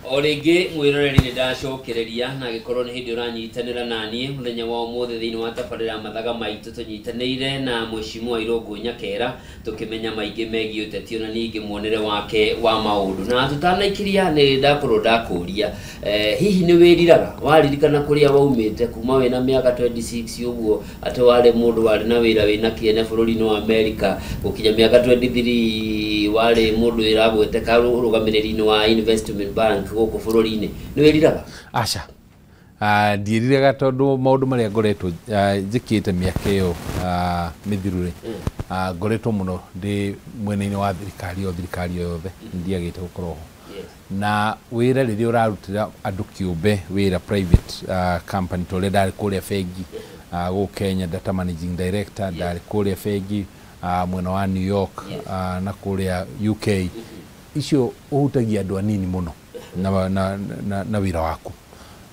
O rĩngĩ mwĩroreri nĩ ndacokereria na gĩkorwo nĩ hĩndĩ ũranyitanĩra naniĩ mũthenya wa ũmũthĩ thĩinĩ wa tabarĩra ya Mathaga Maitũ, tũnyitanĩire na Mheshimiwa Irũngũ Nyakera tũkĩmenya maingĩ megiĩ ũteti ona ningĩ muonere wake wa maũndũ. Na tũtanaikĩria nĩ ndakorwo ndakũria, hihi nĩ wĩriraga waririkana kũrĩa waumĩte kuma wĩna mĩaka 26 ũguo, atĩ warĩ mũndũ warĩ na wĩra wĩna kĩene bũrũri-inĩ wa Amerika, gũkinya mĩaka 23 warĩ mũndũ wĩragweteka ũrũgamĩrĩri-inĩ wa investment bank gũkũ bũrũri-inĩ, nĩ wĩriraga? Aca, ndiĩriraga tondũ maũndũ marĩa ngoretwo njĩkĩte mĩaka ĩyo mĩthiru rĩ, ngoretwo mũno ndĩ mwena-inĩ wa thirikari, o thirikari o yothe ndiagĩte gũkorwo ho. Na wĩra rĩrĩa ũrarutĩra andũ kĩũmbe wĩra private company, ta ũrĩa ndarĩ kũrĩa bengi gũkũ Kenya data managing director, ndarĩ kũrĩa bengi mwena wa New York, na kũrĩa UK, icio ũhutagia andũ anini mũno na wĩra waku.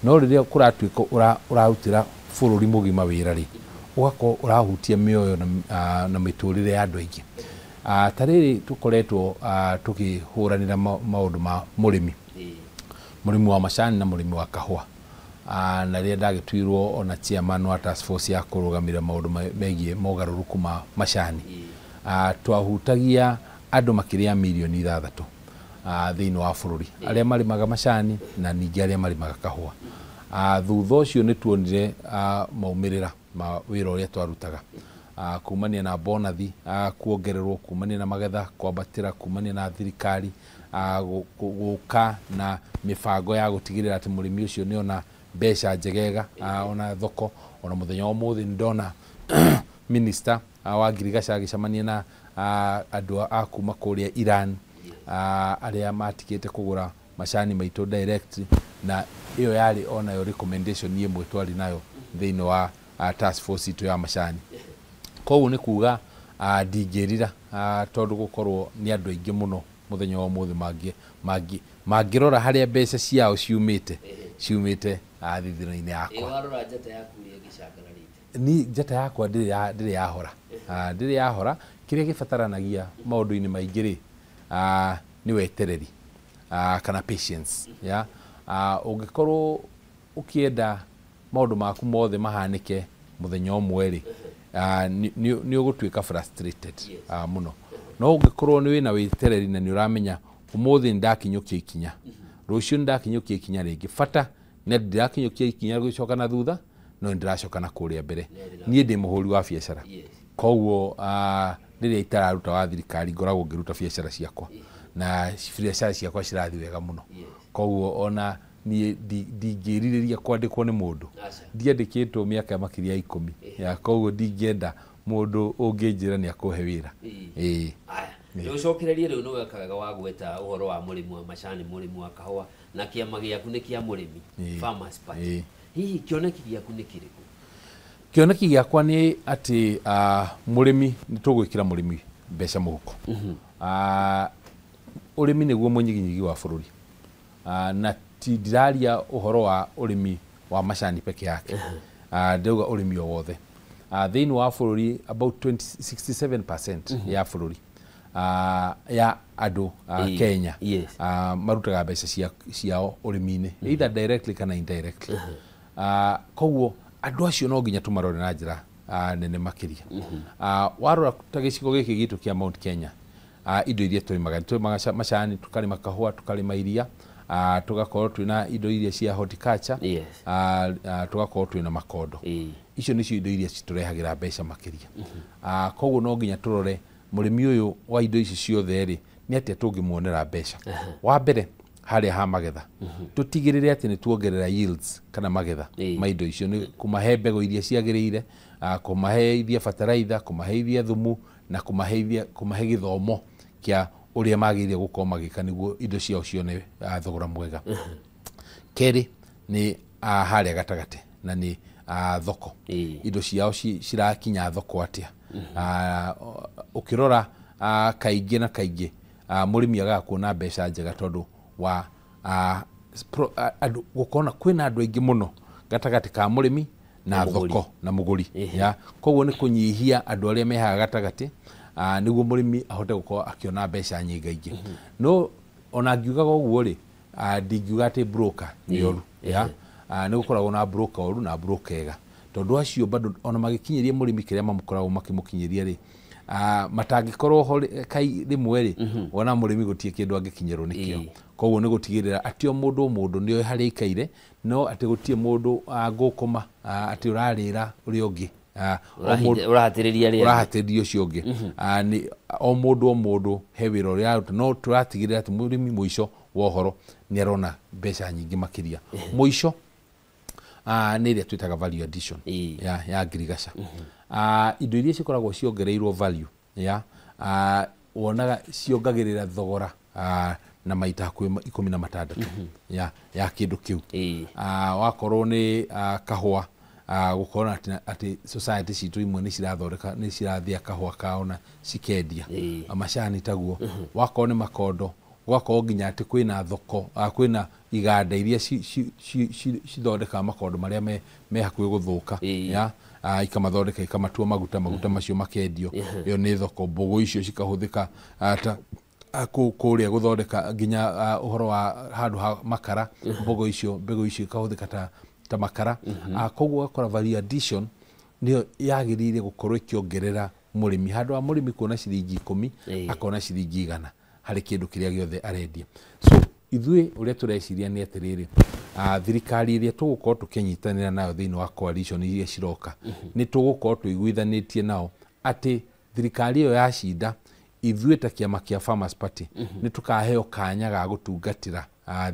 No rĩrĩa kũratuĩka ũrarutĩra bũrũri mũgima wĩra rĩ, ũgakorwo ũrahutia mĩoyo na mĩtũrĩre ya andũ aingĩ. Ta rĩrĩ tũkoretwo tũkĩhũranĩra maũndũ ma mũrĩmi, mũrĩmi wa macani na mũrĩmi wa kahũa, na rĩrĩa ndagĩtuirwo ona chairman wa task force ya kũrũgamĩrĩra maũndũ megiĩ mogarũrũku ma macani, twahutagia andũ makĩria ya mirioni 6 thĩinĩ wa bũrũri, arĩa marĩmaga macani na ningĩ arĩa marĩmaga kahũa. Thutha ũcio nĩ tuonire maumĩrĩra ma wĩra ũrĩa twarutaga, kumania na bonathi kuongererwo, kumania na magetha kwambatĩra, kumania na thirikari gũka na mĩbango ya gũtigĩrĩra atĩ mũrĩmi ũcio nĩ ona mbeca njegega, ona thoko. Ona mũthenya wa ũmũthĩ nĩ ndona minister wa ngirigaca agĩcemania na andũ a kuma kũrĩa Iran, arĩa matigĩte kũgũra macani maitũ direct, na ĩyo yarĩ onayo recommendation ĩmwe twarĩ nayo thĩinĩ wa task force itũ ya macani. Koguo nĩ kuga ndingĩrira, tondũ gũkorwo nĩ andũ aingĩ mũno mũthenya wa ũmũthĩ mangĩrora harĩa mbeca ciao ciumĩte thithino-inĩ yakwa. Warora njata yaku ũrĩa ĩgĩcangararĩte. Ni njata yakwa ndĩrĩ yahora, ndĩrĩ yahora. Kĩrĩa gĩbataranagia maũndũ-inĩ maingĩ rĩ, nĩ wetereri, kana patience ya ũngĩkorwo ũkĩenda maũndũ maku mothe mahanĩke mũthenya ũmwe rĩ, nĩ ũgũtuĩka frustrated mũno. No ũngĩkorwo nĩ wĩna wĩtereri na nĩ ũramenya ũmũthĩ nĩ ndakinyũkia ikinya, rũciũ nĩ ndakinyũkia ikinya rĩngĩ, bata nĩ ndĩrakinyũkia ikinya gũcoka na thutha, no nĩ ndĩracoka na kũrĩa mbere. Niĩ ndĩ mũhũri wa biacara, koguo rĩrĩa itararuta wa thirikari ngoragwo ngĩruta biacara ciakwa, na biacara ciakwa cirathiĩ wega mũno. Koguo ona niĩ ndingĩrirĩria kwandĩkwo nĩ mũndũ. Ndiandĩkĩtwo mĩaka makĩria ya 10 ya, koguo ndingĩenda mũndũ ũngĩnjĩra nĩ akũhe wĩra. Ĩĩ. Aya, nĩ ũcokererie rĩu nĩ weka wega wa gweta ũhoro wa mũrĩmi wa macani, mũrĩmi wa kahũa, na kĩama gĩaku nĩ kĩa mũrĩmi, Farmers Party. Hihi kĩoneki gĩaku nĩ kĩrĩkũ? Kĩoneki gĩakwa nĩ atĩ mũrĩmi, nĩ tũgwĩkĩra mũrĩmi mbeca mũhuko. Ũrĩmi nĩguo mũnyiginyigi wa bũrũri, na ti ndiraria ũhoro wa ũrĩmi wa macani peke yake, ndĩrauga ũrĩmi o wothe thĩinĩ wa bũrũri. About 20, 67% ya bũrũri, ya andũ Kenya, marutaga mbeca ciao ũrĩmi-inĩ, either directly kana indirectly. Koguo andũ acio no nginya tũmarore na njĩra nene makĩria. Warora ta gĩcigo gĩkĩ gitũ kĩa Mount Kenya, indo iria tũrĩmaga, nĩ tũrĩmaga macani, tũkarĩma kahũa, tũkarĩma iria, tũgakorwo twĩna indo iria cia horticulture, tũgakorwo twĩna makondo. Icio nĩcio indo iria citũrehagĩra mbeca makĩria. Koguo no nginya tũrore mũrĩmi ũyũ wa indo ici ciothe rĩ, nĩ atĩa tũngĩmuonera mbeca. Wa mbere, harĩa ha magetha, tũtigĩrĩre atĩ nĩ tuongerera yields kana magetha ma indo icio, nĩ kũmahe mbegũ iria ciagĩrĩire, kũmaheithia bataraitha, kũmaheithia thumu, na kũmahe gĩthomo kĩa ũrĩa magĩrĩire gũkorwo magĩka nĩguo indo ciao cione thogora mwega. Kerĩ nĩ harĩa gatagatĩ, na nĩ thoko. Indo ciao cirakinya thoko atĩa? Ũkĩrora, kaingĩ na kaingĩ, mũrĩmi agaga kuona mbeca njega tondũ wa andũ gũkorwo kwĩna andũ aingĩ mũno gatagatĩ ka mũrĩmi na Na mũgũri. thoko na mũgũri ya. Koguo nĩ kũnyihia andũ arĩa mehaga gatagatĩ, nĩguo mũrĩmi ahote gũkorwo akĩona mbeca nyingaingĩ. No ona ngiugaga ũguo rĩ, Ndingiuga atĩ broker nĩ oru ya nĩ gũkoragwo na broker oru na broker ega, tondũ acio bado ona magĩkinyĩria mũrĩmi kĩrĩa mamũkoragwo makĩmũkinyĩria rĩ, matangĩkorwo ho kai rĩmwe rĩ, wona mũrĩmi gũtirĩ kĩndũ angĩkinyĩrwo nĩkĩo. Koguo nĩ gũtigĩrĩra atĩ o mũndũ o mũndũ nĩoĩ harĩa aikaire, no atĩ gũtirĩ mũndũ ngũkũma atĩ ũrarĩra ũrĩa ũngĩ. Ũrahatĩrĩria arĩa angĩ. Ũrahatĩrĩria ũcio ũngĩ. Nĩ o mũndũ o mũndũ he wĩra ũrĩa araruta, no tũratigĩrĩra atĩ mũrĩmi mũico wa ũhoro nĩ arona mbeca nyingĩ makĩria. Mũico nĩ ĩrĩa twĩtaga value addition ya ngirigaca. Indo iria cikoragwo ciongereirwo value ya wonaga ciongagĩrĩra thogora na maita hakuhĩ 16 ya kĩndũ kĩu. Wakorwo nĩ kahũa, gũkorwo atĩ society citũ imwe nĩ cirathondeka, nĩ cirathĩa kahũa kao na cikendia. Macani taguo. Wakorwo nĩ makondo, gũgakorwo nginya atĩ kwĩna thoko, kwĩna iganda iria cithondekaga makondo marĩa me hakuhĩ gũthũka, ya ikamathondeka ikamatua maguta, maguta macio makendio. Ĩyo nĩ thoko. Mbũgũ icio cikahũthĩka ta kũrĩa gũthondeka nginya ũhoro wa handũ ha makara, mbũgũ icio, mbegũ icio ikahũthĩka ta makara. Koguo ũgakora value addition nĩyo yagĩrĩire gũkorwo ĩkĩongerera mũrĩmi, handũ ha mũrĩmi kuona ciringi 10 akona ciringi 100 harĩ kĩndũ kĩrĩa gĩothe arendia. So ithuĩ ũrĩa tũreciria nĩ atĩrĩrĩ, thirikari ĩrĩa tũgũkorwo tũkĩnyitanĩra nayo thĩinĩ wa coalition iria ciroka, nĩ tũgũkorwo tũiguithanĩtie nao atĩ thirikari ĩyo yacinda, ithuĩ ta kĩama kĩa Farmers Party nĩ tũkaheo kanya ga gũtungatĩra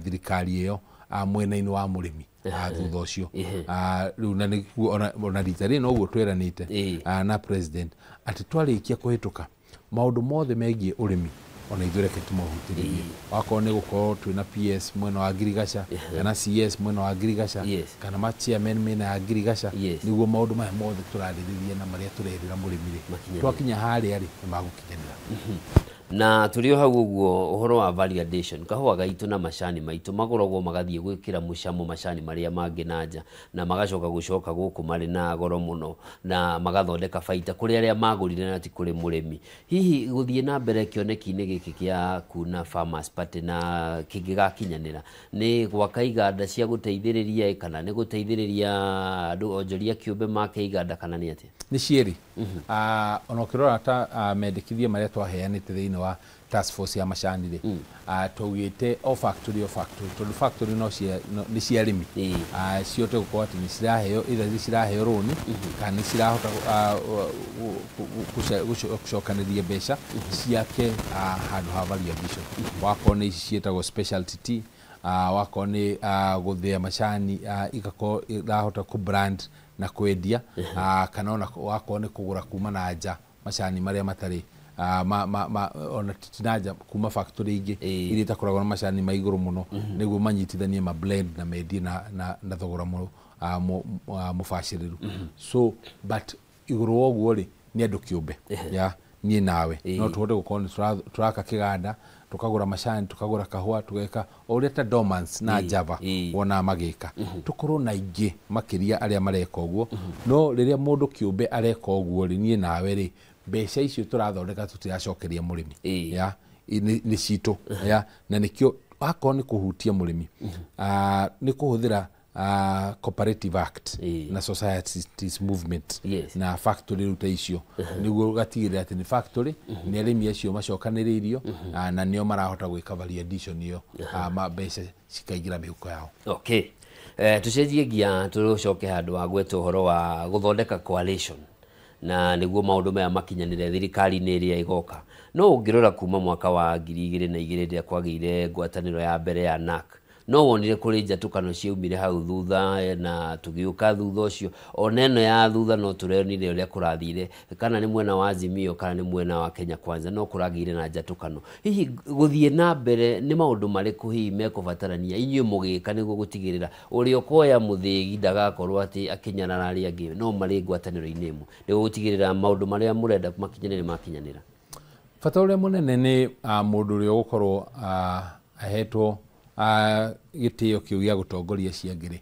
thirikari ĩyo mwena-inĩ wa mũrĩmi thutha ũcio. Rĩu na nĩguo ona rita rĩrĩ noguo tweranĩte na president atĩ twarĩkia kũhĩtũka maũndũ mothe megiĩ ũrĩmi ona ithuĩ reke tũmahutĩrĩrie. Wakorwo nĩ gũkorwo twĩna PS mwena wa ngirigaca, kana CS mwena wa ngirigaca, kana ma chairman mĩena ya ngirigaca, nĩguo maũndũ maya mothe tũrarĩrĩria na marĩa tũrerĩra mũrĩmi rĩ, twakinya harĩa rĩ nĩ magũkinyanĩra. Na tũrĩ o hau ũguo ũhoro wa value addition, kahũa gaitũ na macani maitũ magũragwo magathiĩ gwĩkĩra mũcamo macani marĩa mangĩ na nja, na magacoka gũcoka gũkũ marĩ na goro mũno, na magathondeka baita kũrĩ arĩa magũrire na ti kũrĩ mũrĩmi. Hihi gũthiĩ na mbere kĩoneki-inĩ gĩkĩ kĩa kuna Farmers Party na kĩngĩgakinyanĩra nĩ gwaka iganda cia gũteithĩrĩria, kana nĩ gũteithĩrĩria andũ onjoria kĩũmbe make iganda, kana nĩ atĩa? Nĩ cierĩ. Ona ũkĩrora ta mendekithia marĩa twaheanĩte thĩinĩ wa task force ya macani rĩ, twaugĩte o factory o factory, tondũ factory no nĩ cia arĩmi, cihote gũkorwo atĩ nĩ ciraheo, either nĩ ciraheo rũni kana nĩ cirahota gũcokanĩrĩria mbeca ciake handũ ha value addition. Wakorwo nĩ ici ciĩtagwo specialty tea, wakorwo nĩ gũthĩa macani, igakorwo irahota kũ brand na kwendia, kana ona wakorwo nĩ kũgũra kuma na nja macani marĩa matarĩ ona tinanja kuma factory ingĩ iria itakoragwo na macani ma igũrũ mũno, nĩguo manyitithanie ma blend na mendie na thogora mũbacĩrĩru. So but igũrũ wa ũguo rĩ, nĩ andũ kĩũmbe ya niĩ nawe no tũhote gũkorwo nĩ tũraka kĩganda, tukagũra macani, tukagũra kahũa, tugeka o ũrĩa ta Dormans na Java wona magĩka, tũkorwo na ingĩ makĩria arĩa mareka ũguo. No rĩrĩa mũndũ kĩũmbe areka ũguo rĩ, niĩ nawe rĩ, mbeca icio tũrathondeka tũtiracokeria mũrĩmi, ya nĩ citũ, ya na nĩkĩo wakorwo nĩ kũhutia mũrĩmi, nĩ kũhũthĩra Cooperative Act na Societies Movement na factory rĩu ta icio, nĩguo ũgatigĩrĩra atĩ nĩ factory nĩ arĩmi acio macokanĩrĩirio, na nĩo marahota gwĩka value addition ĩyo, mbeca cikaingĩra mĩhuko yao. Okay, tũcenjie ngia tũcoke handũ wa gweta ũhoro wa gũthondeka coalition na nĩguo maũndũ maya makinyanĩre thirikari-inĩ ĩrĩa ĩgoka. No ũngĩrora kuma mwaka wa 2002 rĩrĩa kwagĩire ngwatanĩro ya mbere ya NAC, no wonire kũrĩ njatũkano ciaumire hau thutha na tũgĩũka thutha ũcio, ona ĩno ya thutha no tũronire ũrĩa kũrathire, kana nĩ mwena wa Azimio kana nĩ mwena wa Kenya Kwanza, no kũragĩire na njatũkano. Hihi gũthiĩ na mbere nĩ maũndũ marĩkũ hihi mekũbatarania inyuĩ mũgĩka nĩguo gũtigĩrĩra ũrĩa ũkoya mũthĩgi ndagakorwo atĩ akĩnyarara arĩa angĩ, no marĩ ngwatanĩro-inĩ ĩmwe, nĩguo gũtigĩrĩra maũndũ marĩa mũrenda makinyanĩre makinyanĩra? Bata ũrĩa mũnene nĩ mũndũ ũrĩa ũgũkorwo ahetwo gĩtĩo kĩu gĩa gũtongoria ciangĩ rĩ,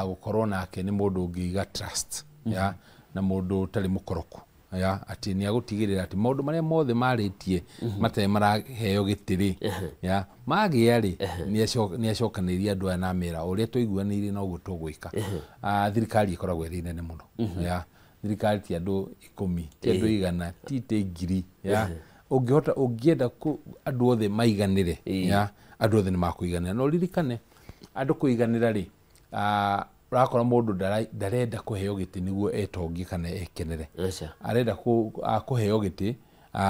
gũkorwo nake nĩ mũndũ ũngĩiga trust ya na mũndũ ũtarĩ mũkoroku. Ya atĩ nĩ agũtigĩrĩra atĩ maũndũ marĩa mothe marĩtie matarĩ maraheo gĩtĩ rĩ, ya magĩa rĩ, nĩ acokanĩrĩria andũ aya na amera ũrĩa tũiguanĩire noguo tũgwĩka. Thirikari ĩkoragwo ĩrĩ nene mũno. Ya thirikari ti andũ 10, ti andũ 100, ti 1,000. Ya ũngĩhota ũngĩenda andũ othe maiganĩre, ya andũ othe nĩ makũiganĩra. No ririkane andũ kũiganĩra rĩ, ũrakora mũndũ ndarenda kũheo gĩtĩ nĩguo etongie kana ekenere. Arenda kũheo gĩtĩ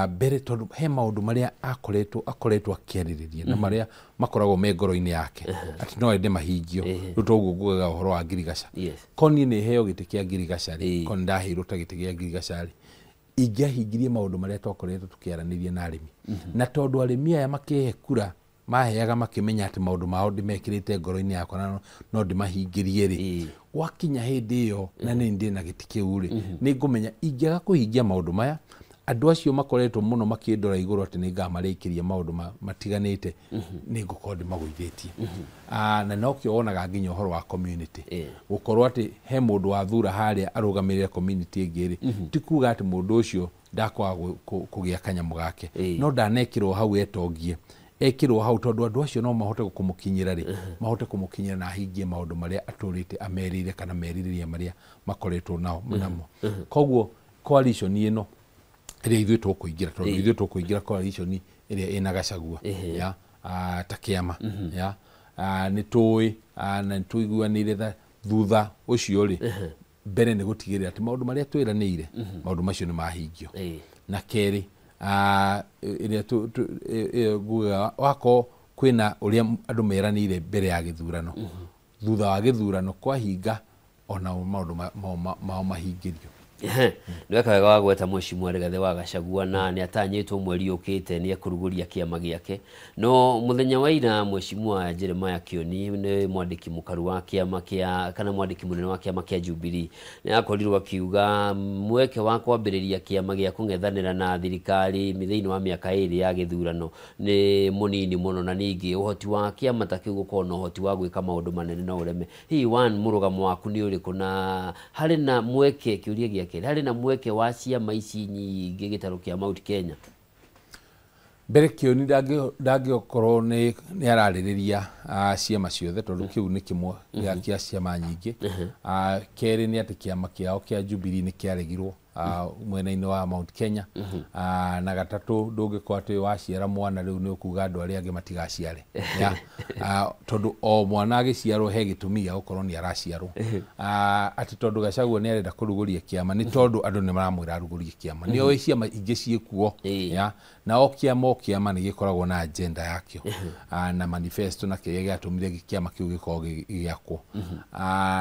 mbere tondũ he maũndũ marĩa akoretwo akĩarĩrĩria na marĩa makoragwo me ngoro-inĩ yake atĩ no ende mahingio. Rĩu toguo ngugaga ũhoro wa ngirigaca. Ko niĩ nĩ heo gĩtĩ kĩa ngirigaca rĩ, ko nĩ ndaheirwo ta gĩtĩ kĩa ngirigaca rĩ, ingĩahingirie maũndũ marĩa twakoretwo tũkĩaranĩria na arĩmi. Na tondũ arĩmi aya makĩhe kura maheaga makĩmenya atĩ maũndũ mao ndĩmekĩrĩte ngoro-inĩ yakwa na no ndĩmahingĩrie rĩ, gwakinya hĩndĩ ĩyo na nĩ ndĩ na gĩtĩ kĩu rĩ, nĩ ngũmenya ingĩaga kũhingia maũndũ maya, andũ acio makoretwo mũno makĩndora igũrũ atĩ nĩ ngamarĩkĩria maũndũ matiganĩte, nĩ ngũkorwo ndĩmagũithĩtie. Na nokĩo wonaga nginya ũhoro wa community. Gũkorwo atĩ he mũndũ wathura harĩa arũgamĩrĩre community ĩngĩ rĩ, ti kuga atĩ mũndũ ũcio ndakwaga kũgĩa kanyamũ gake, no ndanekĩrwo hau etongie, ekĩrwo hau tondũ andũ acio no mahote kũmũkinyĩra rĩ, mahote kũmũkinyĩra na ahingie maũndũ marĩa atũrĩte amerire kana merirĩria marĩa makoretwo nao namo. Koguo coalition ĩno ĩrĩa ithuĩ tũkũingĩra, tondũ ithuĩ tũkũingĩra coalition ĩrĩa ĩna Gachagua, ya ta kĩama, ya nĩ tũĩ na nĩ tũiguanĩire thutha ũcio rĩ, mbere nĩ gũtigĩrĩra atĩ maũndũ marĩa twĩranĩire maũndũ macio nĩ mahingio. Na kerĩ ĩrĩa ngugaga wakorwo kwĩna ũrĩa andũ meranĩire mbere ya gĩthurano, thutha wa gĩthurano kwahinga ona maũndũ mao mahingĩrio. Nĩweka wega wa gweta Mheshimiwa Rigathĩ wa Gachagua na nĩ atanyĩtwo mweri ũkĩte nĩ ekũrugũria kĩama gĩake. No mũthenya wa ira Mheshimiwa Jeremiah Kioni nĩ mwandĩki mũkaru wa kĩama kĩa kana mwandĩki mũnene wa kĩama kĩa Jubilee nĩ akorirwo akiuga mweke wa kwambĩrĩria kĩama gĩa kũng'ethanĩra na thirikari thĩinĩ wa mĩaka 2 ya gĩthurano nĩ mũnini mũno, na ningĩ ũhoti wa kĩama ta kĩu gũkorwo na ũhoti wa gwĩka maũndũ manene no ũreme. Hihi one mũrũgamo waku nĩ ũrĩkũ na harĩ na mweke, kĩũria gĩa kerĩ, harĩ na mweke wa ciama ici nyingĩ gĩtarũ kĩa Mount Kenya? Mbere Kioni ndangĩkorwo nĩ ararĩrĩria ciama ciothe tondũ kĩu nĩ kĩmwe gĩa ciama nyingĩ. Kerĩ nĩ atĩ kĩama kĩao kĩa Jubilee nĩ kĩaregirwo mwena-inĩ wa Mount Kenya. Na gatatũ ndũngĩkorwo atĩ waciara mwana rĩu nĩ ũkuga andũ arĩa angĩ matigaciare, tondũ o mwana agĩciarwo he gĩtũmi gĩa gũkorwo nĩ araciarwo. Atĩ tondũ Gachagua nĩ arenda kũrugũria kĩama nĩ tondũ andũ nĩ maramwĩra arugũrie kĩama, nĩ oĩ ciama ingĩ ciĩkuo, na o kĩama nĩ gĩkoragwo na agenda yakĩo na manifesto na kĩrĩa gĩatũmire kĩama kĩu gĩkorwo gĩgĩakwo.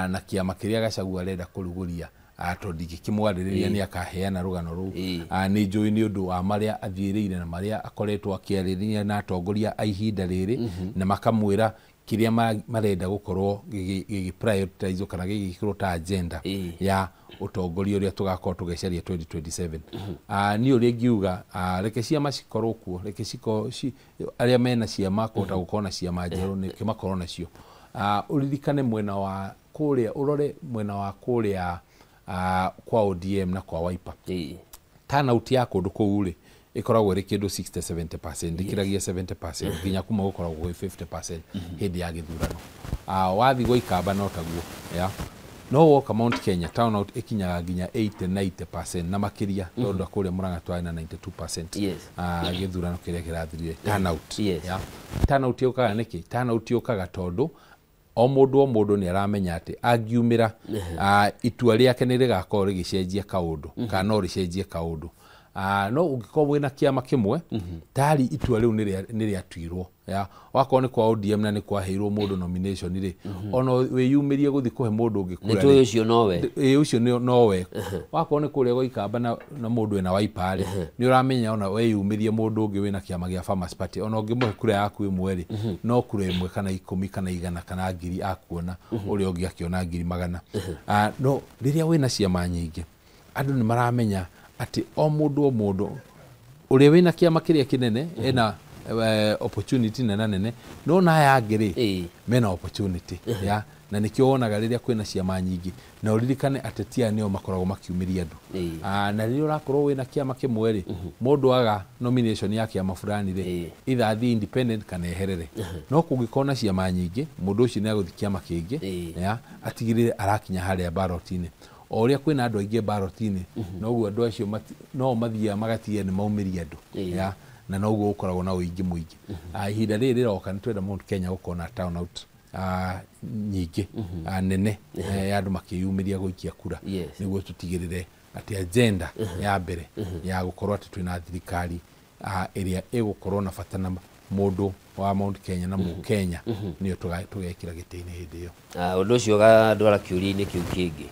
Na kĩama kĩrĩa Gachagua arenda kũrugũria tondũ ndingĩkĩmwarĩrĩria nĩ akaheana rũgano rũu, nĩ njũĩ nĩ ũndũ wa marĩa athiĩrĩire na marĩa akoretwo akĩarĩrĩria na atongoria a ihinda rĩrĩ, na makamwĩra kĩrĩa marenda gũkorwo gĩgĩ prioritize kana gĩgĩkĩrwo ta agenda ya ũtongoria ũrĩa tũgakorwo tũgĩcaria 2027. Niĩ ũrĩa ingiuga, reke ciama cikorwo kuo, reke cikorwo arĩa mena ciama kũhota gũkorwo na ciama njerũ nĩkĩo makorwo nacio. Ũririkane mwena wa kũrĩa, ũrore mwena wa kũrĩa kwa ODM na kwa Wiper. Turnout ya kũndũ kũu rĩ ĩkoragwo ĩrĩ kĩndũ 60-70%, ĩkĩragia 70% nginya kuma gũkoragwo gwĩ 50% hĩndĩ ya gĩthurano. Wathiĩ gwa Ikamba no taguo, ya no woka Mount Kenya turnout ĩkinyaga nginya 80-90% na makĩria, tondũ kũrĩa Murang'a twarĩ na 92% gĩthurano kĩrĩa kĩrathirire turnout. Ya turnout yũkaga nĩkĩ? Turnout yũkaga tondũ o mũndũ nĩ aramenya atĩ angiumĩra itua rĩake nĩ rĩgakorwo rĩgĩcenjia kaũndũ kana no rĩcenjie kaũndũ. No ũngĩkorwo wĩna kĩama kĩmwe tari itua rĩu nĩ rĩatuirwo, ya wakorwo nĩ kwa ODM na nĩ kwaheirwo mũndũ nomination rĩ, ona wĩyumĩrie gũthiĩ kũhe mũndũ ũngĩ kura rĩ, ũcio nowe, ũcio nowe. Wakorwo nĩ kũrĩa gwa Ikamba na mũndũ wĩna Wiper rĩ, nĩ ũramenya ona wĩyumĩrie mũndũ ũngĩ wĩna kĩama gĩa Farmers Party, ona ũngĩmũhe kura yaku ĩmwe rĩ, no kura ĩmwe kana 10 kana 100 kana 1000 akuona, ũrĩa ũngĩ akĩona 100,000. No rĩrĩa wĩna ciama nyingĩ andũ nĩ maramenya atĩ o mũndũ ũrĩa wĩna kĩama kĩrĩa kĩnene ena opportunity nene nene, no na aya angĩ rĩ mena opportunity, ya Na nĩkĩo wonaga rĩrĩa kwĩna ciama nyingĩ, na ũririkane ateti aya nĩo makoragwo makiumĩria andũ. Na rĩrĩa ũrakorwo wĩna kĩama kĩmwe rĩ, mũndũ aga nomination ya kĩama fulani rĩ, either athiĩ independent kana eherere. No kũngĩkorwo na ciama nyingĩ, mũndũ ũcio nĩ agũthiĩ kĩama kĩngĩ, ya atigĩrĩre arakinya harĩa ballot-inĩ. O ũrĩa kwĩna andũ aingĩ ballot-inĩ, noguo andũ acio no mathiaga magatigĩrĩra nĩ maumĩria andũ, ya na noguo gũkoragwo na ũingĩ mũingĩ. Ihinda rĩrĩ rĩroka nĩ twenda Mount Kenya gũkorwo na turnout nyingĩ nene ya andũ makĩyumĩria gũikia kura, nĩguo tũtigĩrĩre atĩ agenda ya mbere ya gũkorwo atĩ twĩna thirikari ĩrĩa ĩgũkorwo na bata na mũndũ wa Mount Kenya na Mũkenya nĩyo tũgekĩra gĩtĩ-inĩ hĩndĩ ĩyo. Ũndũ ũcio ũgandwara kĩũria-inĩ kĩu kĩngĩ.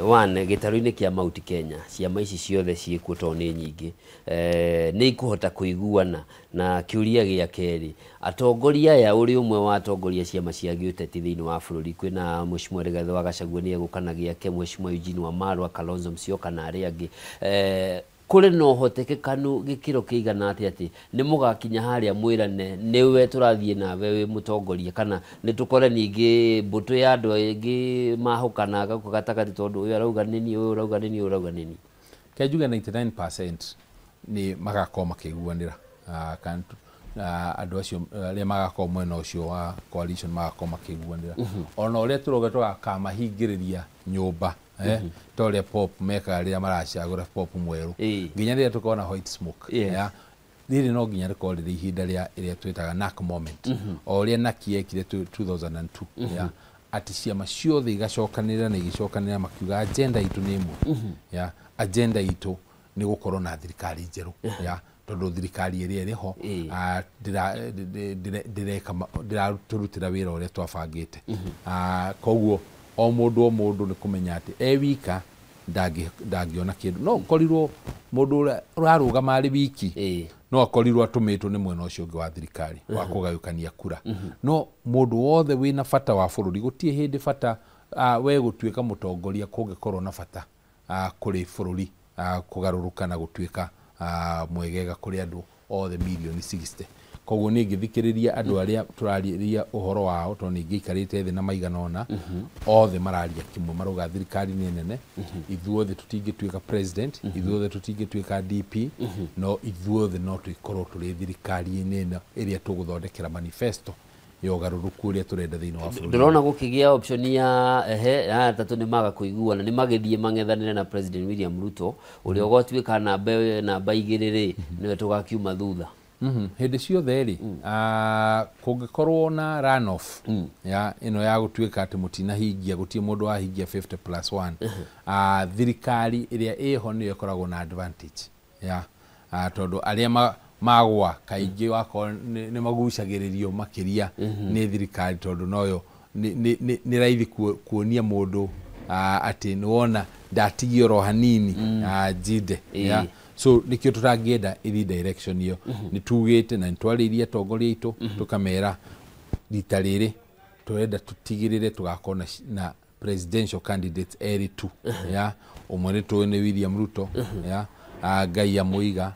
One, gĩtarũ-inĩ kĩa Mount Kenya, ciama ici ciothe ciĩkuo tondũ nĩ nyingĩ, nĩ ikũhota kũiguana? Na kĩũria gĩa kerĩ, atongoria aya, ũrĩ ũmwe wa atongoria ciama cia gĩũteti thĩinĩ wa bũrũri, kwĩna Mheshimiwa Rigathĩ wa Gachagua nĩ egũka na gĩake, Mheshimiwa Eugene Wamalwa, Kalonzo Musyoka na arĩa angĩ, kũrĩ na ũhotekekanu gĩkĩro kĩigana atĩa atĩ nĩ mũgakinya harĩa mwĩrane nĩwe tũrathiĩ nawe wĩ mũtongoria, kana nĩ tũkore ningĩ mbũtũ ya andũ aingĩ mahũkana gũkũ gatagatĩ tondũ ũyũ arauga nĩ niĩ, ũyũ ũrauga nĩ niĩ, ũyũ ũrauga nĩ niĩ? Ke njuge 99% nĩ magakorwo makĩiguanĩra, kana andũ acio arĩa magakorwo mwena ũcio wa coalition magakorwo makĩiguanĩra. Ona ũrĩa tũrauga tũgakamahingĩrĩria nyũmba, ta ũrĩa pop mekaga rĩrĩa maracagũra pop mwerũ, nginya rĩrĩa tũkona white smoke, ya rĩrĩ no nginya rĩkorwo rĩrĩ ihinda rĩa ĩrĩa twĩtaga NAC moment, o ũrĩa NAC yekire 2002, ya atĩ ciama ciothe igacokanĩrĩra na igĩcokanĩrĩra makiuga agenda itũ nĩ ĩmwe, ya agenda itũ nĩ gũkorwo na thirikari njerũ, ya tondũ thirikari ĩrĩa ĩrĩ ho ndĩratũrutĩra wĩra ũrĩa twabangĩte. Koguo o mũndũ nĩ kũmenya atĩ e wika ndangĩona kĩndũ. No ũkorirwo mũndũ ũrĩa ũrarũgama arĩ wiki, no akorirwo atũmĩtwo nĩ mwena ũcio ũngĩ wa thirikari wa kũgayũkania kura. No mũndũ wothe wĩna bata wa bũrũri, gũtirĩ hĩndĩ bata we gũtuĩka mũtongoria kũngĩkorwo na bata kũrĩ bũrũri kũgarũrũka na gũtuĩka mwegega kũrĩ andũ othe mirioni 60. Koguo niĩ ngĩthikĩrĩria andũ arĩa tũrarĩria ũhoro wao, tondũ nĩ ngĩikarĩte thĩ na maigana ũna, othe mararia kĩmwe, marauga thirikari nĩ nene, ithuothe tũtingĩtuĩka president, ithuothe tũtingĩtuĩka DP, no ithuothe no tũkorwo tũrĩ thirikari-inĩ ĩno ĩrĩa tũgũthondekera manifesto ya ũgarũrũku ũrĩa tũrenda thĩinĩ wa bũrũri. Ndĩrona gũkĩgĩa option ya ehe ya atatũ nĩ maga kũiguana, nĩ magĩthiĩ mang'ethanĩre na President William Ruto ũrĩa ũgatuĩka namba igĩrĩ rĩ, nĩwe tũgakiuma thutha. Hĩndĩ ciothe rĩ, kũngĩkorwo na runoff ya ĩno ya gũtuĩka atĩ mũtinahingia, gũtirĩ mũndũ wahingia 50+1, thirikari ĩrĩa ĩho nĩyo ĩkoragwo na advantage, ya tondũ arĩa magwa kaingĩ wakorwo nĩ magucagĩrĩrio makĩria nĩ thirikari, tondũ noyo nĩ raithi kuonia mũndũ atĩ nĩ wona ndatigio oro hanini njinde, ya so nĩkĩo tũtangĩenda ĩthiĩ direction ĩyo. Nĩ tugĩte na nĩ twarĩirie atongoria aitũ tũkamera rita rĩrĩ tũrenda tũtigĩrĩre tũgakorwo na presidential candidates erĩ tu, ya ũmwe nĩ tũĩ nĩ William Ruto, ya Ngai amũiga,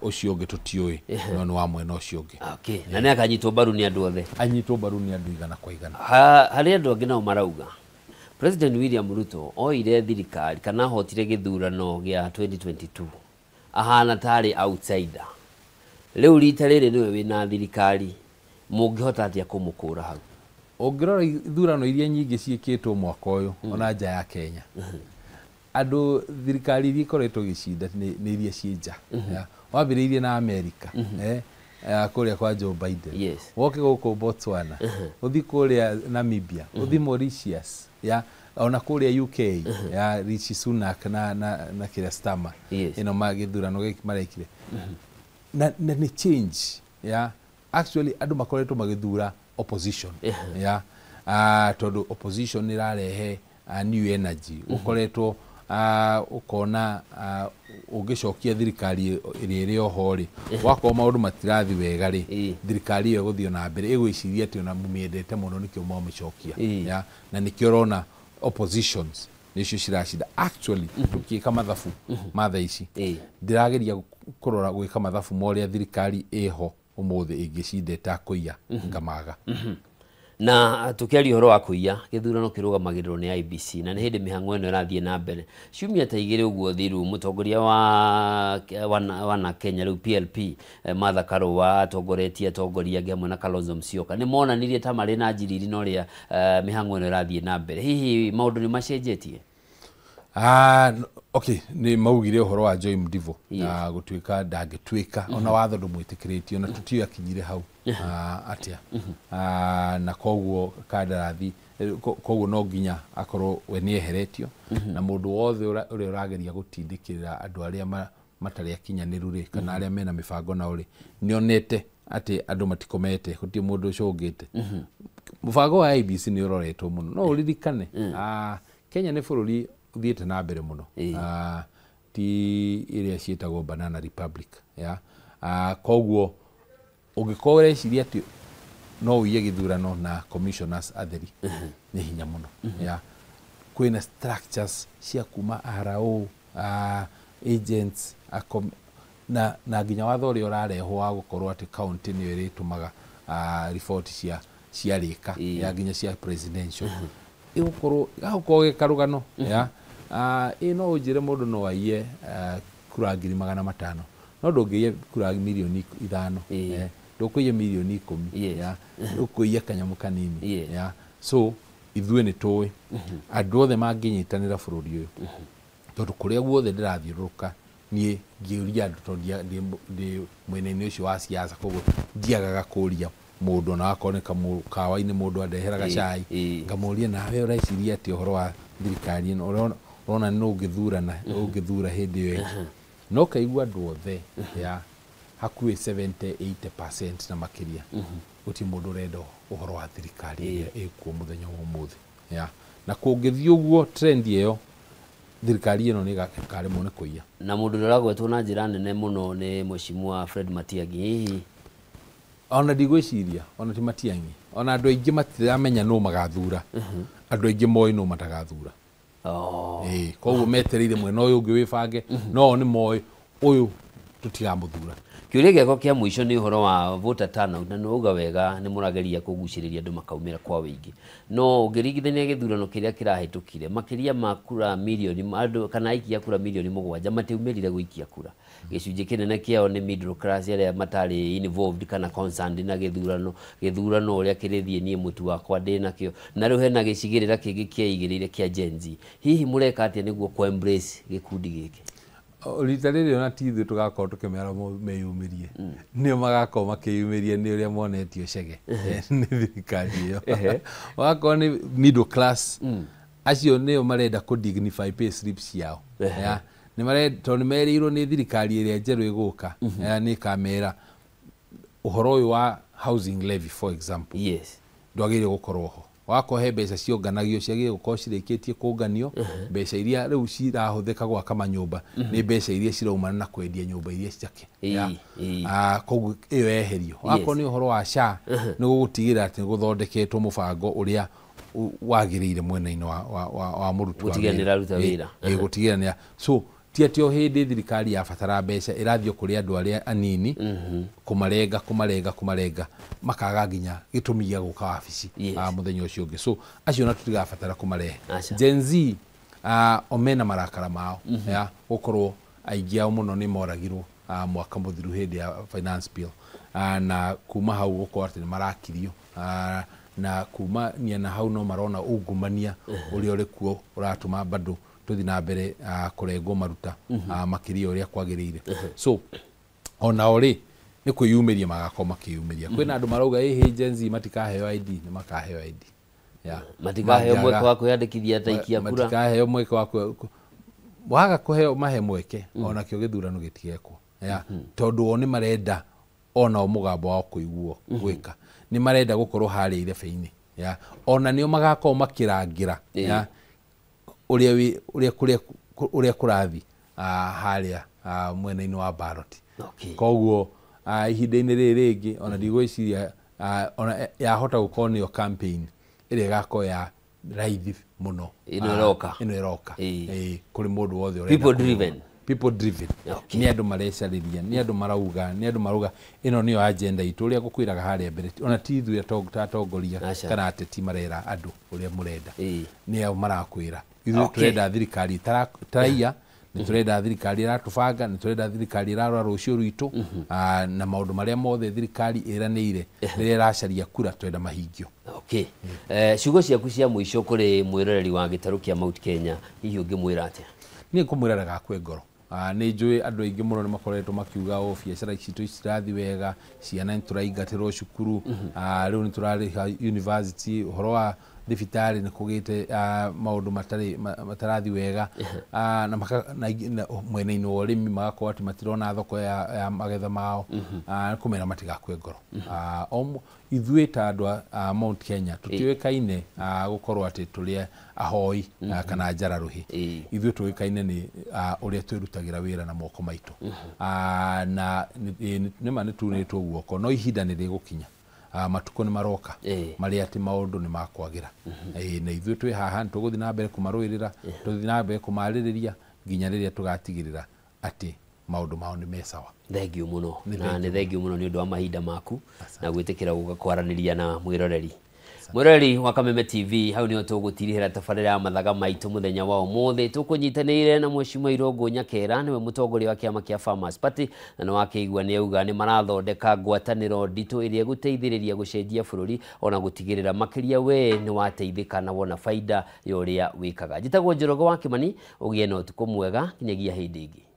ũcio ũngĩ tũtiũĩ, no nĩ wa mwena ũcio ũngĩ. Okay. Na nĩ akanyitwo mbaru nĩ andũ othe. Anyitwo mbaru nĩ andũ igana kwa igana. Harĩ andũ angĩ nao marauga President William Ruto oire thirikari kana ahotire gĩthurano gĩa 2022 ahana tarĩ outsider. Rĩu rita rĩrĩ nĩwe wĩna thirikari, mũngĩhota atĩa kũmũkũra hau? Ũngĩrora ithurano iria nyingĩ ciĩkĩtwo mwaka ũyũ ona nja ya Kenya, andũ thirikari iria ikoretwo igĩcinda nĩ iria ciĩ nja. Wambĩrĩirie na Amerika, kũrĩa kwa Joe Biden, woke gũkũ Botswana, ũthiĩ kũrĩa Namibia, ũthiĩ Mauritius, ya ona kũrĩa UK, ya Rishi Sunak na kĩrĩa Starmer, ĩno magĩthurano gĩkĩ marekire. Na nĩ change, ya actually andũ makoretwo magĩthura opposition, ya tondũ opposition nĩ ĩrarehe new energy. Ũkoretwo ũkona ũngĩcokia thirikari ĩrĩa ĩrĩ oho rĩ, wakorwo maũndũ matirathi wega rĩ, thirikari ĩyo ĩgũthiĩ na mbere ĩgwĩciria atĩ ona mũmĩendete mũno nĩkĩo mwamĩcokia, ya na nĩkĩo ũrona oppositions nĩcio ciracinda. Actually tũkĩka mathabu ma thaa ici, ndĩrageria kũrora gwĩka mathabu ma ũrĩa thirikari ĩho ũmũthĩ ĩngĩcinda ĩtakũiya ngamaga. Na tukiaria ũhoro wa kũiya, gĩthurano kĩrũgamagĩrĩrwo nĩ IEBC na nĩ hĩndĩ mĩhang'o ĩno ĩrathiĩ na mbere. Ciumia ta igĩrĩ ũguo thiru, mũtongoria wa Kenya rĩu PLP, Martha Karua atongoretie atongoria angĩ hamwe na Kalonzo Musyoka nĩ monanirie ta marĩ na njiriri na ũrĩa mĩhang'o ĩno ĩrathiĩ na mbere. Hihi maũndũ nĩ macenjetie? Okay, nĩ maugire ũhoro wa Joy Mdivo gũtuĩka ndangĩtuĩka, ona watho ndũmwĩtĩkĩrĩtie, ona tũtiũĩ akinyire hau atĩa, na koguo kandarathi, koguo no nginya akorwo we nĩ eheretio, na mũndũ wothe ũrĩa ũrageria gũtindĩkĩrĩra andũ arĩa matarĩ akinyanĩru rĩ, kana arĩa mena mĩbango nao rĩ, nĩonete atĩ andũ matikomete, gũtirĩ mũndũ ũcũngĩte. Mũbango wa IEBC nĩ ũroretwo mũno, no ũririkane Kenya nĩ bũrũri ũthiĩte na mbere mũno, ti ĩrĩa ciĩtagwo Banana Republic ya. Koguo ũngĩkorwo ũreciria atĩ no ũiye gĩthurano na commissioners atheri, nĩ hinya mũno ya. Kwĩna structures cia kuma RO, agents, na nginya watho ũrĩa ũrarehwo wa gũkorwo atĩ county nĩyo ĩrĩtũmaga report cia rĩka ya nginya cia presidential, ĩgũkorwo gagũkorwo gĩ karũgano ya. Ĩ no ũnjĩre mũndũ no aiye kura 500,000, no ndũngĩiya kura 5 mirioni, ndũkũiya 10 mirioni, ya, ũkũiya kanyamũ kanini ya. So ithuĩ nĩ tũĩ andũ othe mangĩnyitanĩra bũrũri ũyũ, tondũ kũrĩa guothe ndĩrathiũrũrũka niĩ ngĩũria andũ, tondũ ndĩ mwena-inĩ ũcio wa siasa, koguo ndiagaga kũria mũndũ, ona wakorwo nĩ kamũkawa-inĩ mũndũ andeheraga cai, ngamũria nawe ũreciria atĩa ũhoro wa thirikari ĩno, ũrona nĩ ũngĩthurana ũngĩthura hĩndĩ ĩyo ĩngĩ, no kaigua andũ othe ya hakuhĩ 70 80% na makĩria, gũtirĩ mũndũ ũrenda ũhoro wa thirikari ĩrĩa ĩkuo mũthenya wa ũmũthĩ ya. Na kũngĩthiĩ ũguo trend ĩyo, thirikari ĩno nĩ ĩkaremwo nĩ kũiya. Na mũndũ ũrĩa ũragwetwo na njĩra nene mũno nĩ Mheshimiwa Fred Matiang'i, hihi? Ona ndigwĩciria, ona ti Matiang'i, ona andũ aingĩ matiramenya nũ magathura, andũ aingĩ moĩ nũ matagathura. Ĩĩ, koguo metereire mwena ũyũ ũngĩ wĩbange, no o nĩ moĩ ũyũ tũtigamũthura. Kĩũria gĩakwa kĩa mũico nĩ ũhoro wa voter turnout, na nĩ wauga wega nĩ mũrageria kũgucĩrĩria andũ makaumĩra kwa wĩingĩ, no ũngĩringithania gĩthurano kĩrĩa kĩrahĩtũkire, makĩria ma kura mirioni andũ kana aikia kura 7 mirioni matiaumĩrire gũikia kura. Gĩcunjĩ kĩnene kĩao nĩ middle class arĩa matarĩ involved kana concerned na gĩthurano ũrĩa kĩrĩthiĩ, niĩ mũtu wakwa ndĩnakĩo. Na rĩu hena gĩcigĩrĩra kĩngĩ kĩeigĩrĩire kĩa Gen Z. Hihi mũreka atĩa nĩguo kũ embrace gĩkundi gĩkĩ? Rita rĩrĩ ona ti ithuĩ tũgakorwo tũkĩmera meyumĩrie, nĩo magakorwo makĩyumĩria nĩ ũrĩa monetio cege nĩ thirikari ĩyo. Magakorwo nĩ middle class acio nĩo marenda kũ dignify pay slips ciao ya. Nĩ marenda, tondũ nĩ merĩirwo nĩ thirikari ĩrĩa njerũ ĩgũka nĩ ĩkamera ũhoro ũyũ wa housing levy, for example, ndwagĩrĩire gũkorwo ho. Wakorwo he mbeca cionganagio, ciagĩrĩire gũkorwo cirĩkĩtie kũnganio. Mbeca iria rĩu cirahũthĩka gwaka manyũmba nĩ mbeca iria ciraumana na kwendia nyũmba iria ciake. Koguo ĩyo yeherio. Wakorwo nĩ ũhoro wa SHA, nĩ gũgũtigĩrĩra atĩ nĩ gũthondeketwo mũbango ũrĩa wagĩrĩire mwena-inĩ wa mũruti wa Gũtigĩrĩra wĩra. nĩraruta wĩra. Ĩĩ, gũtigĩrĩra nĩ so ti atĩ o hĩndĩ thirikari yabatara mbeca ĩrathiĩ kũrĩ andũ arĩa anini kũmarenga kũmarenga kũmarenga, makaga nginya gĩtũmi gĩa gũka wabici mũthenya ũcio ũngĩ. So acio na tũtigabatara kũmarehe. Aca. Gen Z, o mena marakara mao ya gũkorwo aingĩ ao mũno nĩ moragirwo mwaka mũthiru hĩndĩ ya finance bill, na kuma hau gũkorwo atĩ nĩ marakirio, na kumania na hau no marona ungumania ũrĩa ũrĩ kuo ũratũma bado tũthiĩ na mbere kũrengwo maruta makĩria ũrĩa kwagĩrĩire. So onao rĩ, nĩ kwĩyumĩria magakorwo makĩyumĩria. Kwĩna andũ marauga ĩhĩ Gen Z matikaheo ID. Nĩ makaheo ID ya. Matikaheo Mangĩaga- mweke wa kwĩyandĩkithia ta ikia kura. Matikaheo mweke wa waga kũheo mahe mweke, onakĩo gĩthurano gĩtigekwo ya, tondũ o nĩ marenda onao mũgambo wao kũiguo gwĩka, nĩ marenda gũkorwo harĩa irebe-inĩ ya, ona nĩo magakorwo makĩrangĩra ya ũrĩa ũrĩa kũrĩa ũrĩa kũrathi harĩa mwena-inĩ wa ballot. Koguo ihinda-inĩ rĩrĩ rĩngĩ ona ndigwĩciria ona yahota gũkorwo nĩyo campaign ĩrĩa ĩgakorwo ya raithi mũno. Ĩno ĩroka. Ĩno ĩroka. Ĩĩ, kũrĩ mũndũ wothe ũrenda People kũrũa. driven. people driven. Nĩ andũ marecarĩria, nĩ andũ marauga, nĩ andũ marauga ĩno nĩyo agenda itũ, ũrĩa ngũkwĩraga harĩa mbere, ona ti ithuĩ ta atongoria kana ateti marera andũ ũrĩa mũrenda, nĩ ao marakwĩra ithuĩ tũrenda thirikari ĩtaraiya, nĩ tũrenda thirikari ĩratũbanga, nĩ tũrenda thirikari ĩrarora rũciũ rwitũ, na maũndũ marĩa mothe thirikari ĩranĩire rĩrĩa ĩracaria kura tũrenda mahingio. Okay. Ciugo ciaku cia mũico kũrĩ mwĩroreri wa gĩtarũ kĩa Mount Kenya, hihi ũngĩmwĩra atĩa? Niĩ ngũmwĩra ndagakue ngoro. Nĩ njũĩ andũ aingĩ mũno nĩ makoretwo makiuga o biacara citũ citirathiĩ wega, ciana nĩ tũraingatĩrwo cukuru, rĩu nĩ tũrarĩha university, ũhoro wa thibitarĩ nĩ kũgĩte maũndũ matarathiĩ wega, na mwena-inĩ wa ũrĩmi magakorwo atĩ matirona thoko ya magetha mao, kũmera matigakue ngoro. Ithuĩ ta andũ a Mount Kenya tũtiũĩkaine gũkorwo atĩ tũrĩ ahoi kana njara rũhĩ. Ithuĩ tũĩkaine nĩ ũrĩa twĩrutagĩra wĩra na moko maitũ, na nĩma nĩ tunĩtwo guoko, no ihinda nĩ rĩgũkinya, matukũ nĩ maroka marĩa atĩ maũndũ nĩ makwagĩra, na ithuĩ twĩ haha nĩ tũgũthiĩ na mbere kũmarũĩrĩra, tũgũthiĩ na mbere kũmarĩrĩria nginya rĩrĩa tũgatigĩrĩra atĩ maũndũ mao nĩ me sawa. Thengiũ mũno, na nĩ thengiũ mũno nĩ ũndũ wa mahinda maku na gwĩtĩkĩra gũka kwaranĩria na mwĩroreri wa Kameme TV. Hau nĩho tũgũtirihĩra tabarĩra ya mathaga maitũ mũthenya wa ũmũthĩ. Tũkũnyitanĩire na Mheshimiwa Irũngũ Nyakera, nĩwe mũtongoria wa kĩama kĩa Farmers Party, na nĩ wakĩigua nĩ auga nĩ marathondeka ngwatanĩro nditũ ĩrĩa ĩgũteithĩrĩria gũcenjia bũrũri ona gũtigĩrĩra makĩria we nĩ wateithĩka na wona baida ya ũrĩa wĩkaga. Njĩtagwo Njoroge wa Kĩmani, ũgĩe na ũtukũ mwega nginyagia hĩndĩ ĩngĩ.